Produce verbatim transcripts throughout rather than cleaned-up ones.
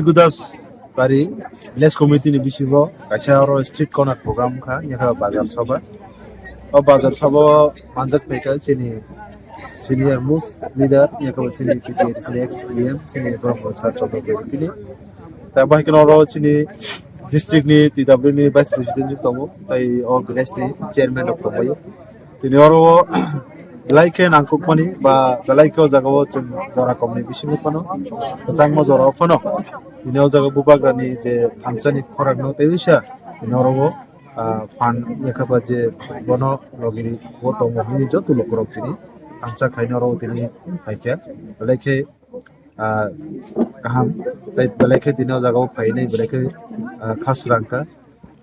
Gudas bari village committee ni bisingo kaisa oro street corner program kha, yakha bazar sabha. O bazar sabha o manjak phaikha chini senior most leader, yakha chini T T A D C ni ex E M, chini Borok Sir Chandra Bey bini. Ta bahai kheno oro chini district ni T W ni vice president tongo, tai o village ni chairman rok tongbaio. Tini oro belai khe nangkukmani ba belai khe o jaga o chwng jora komni bisingo phano, kwchangma jora o phano tini o jaga bubagrani je thansani khorang no tei uisa tini oro o, ah, phan yakha ba je bono logini o tongo hwnwi joto lukurok tini thansa khaino oro o tini phaikha. Belai khe ah, kaham. Tai belai khe tini o jaga o phainai, belai khe, ah, khasrang kha.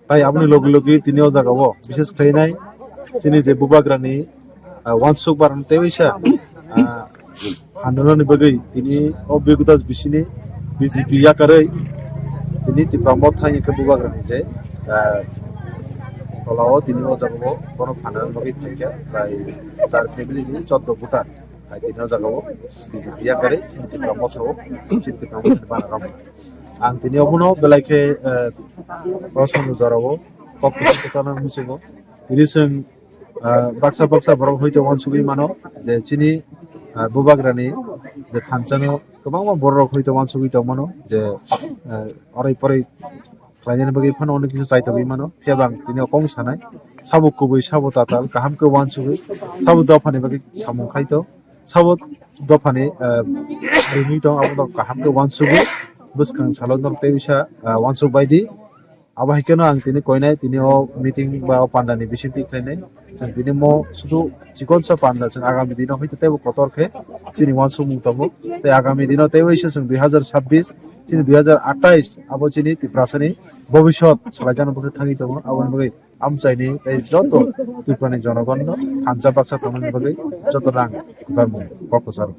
Tai aboni logi logi tini o jaga o bishes khlainai chini je bubagrani, ah, wansuk barang tei uisa, ah, handalani bagwi tini o Bigudas bisini B J P yakarwi tini Tipra Motha hwnwi khe bubagrani je, ah, tola o tini o jaga o bono phanani bagwi phaikha. Tai tar family ni choddo voter. Hai tini o jaga o B J P yakarwi chini Tipra Motha o, chini Tipra Motha ni bana rok. Ang tini obono belai khe, eh, Rosong ni jora o kok kuchuk kwchana muchungo. Tini chwng, eh, baksa baksa borok hoite wansugwi mano je chini, eh, bubagrani je thansano kwbangma borok hoite wansugwi tongmano je, eh, oroi poroi khlainani bagwi phano onek kisu chaitogwi mano. Phiya bo ang tini o kong sanai, sabo kubui, sabo tatal, kaham khe wansugwi, sabo dophani bagwi samung khaito, sabo dophani, eh, ringwi tong, abo no kaham khe wansugwi, bwskang salo norok tei bisa, eh, wansuk baidi. Abo hai kheno ang tini koinai, tini o meeting ba o pandani bisingtwi khlainai. Chwng tini mo sudu chikonsa panda, chwng agami dino hwnkhe teibo kotor khe chini wansukmung tongo. Tei agami dino tei waisa chwng dui hazar sabbish, chini dui hazar atais abo chini Tiprasani bobisot salaijakno bwkhe thangwi tongo. Aboni bagwi amchaini tei joto Tripurani jonogonno thansa baksa tongmani bagwi joto rang kwcharmung kok kwcharo.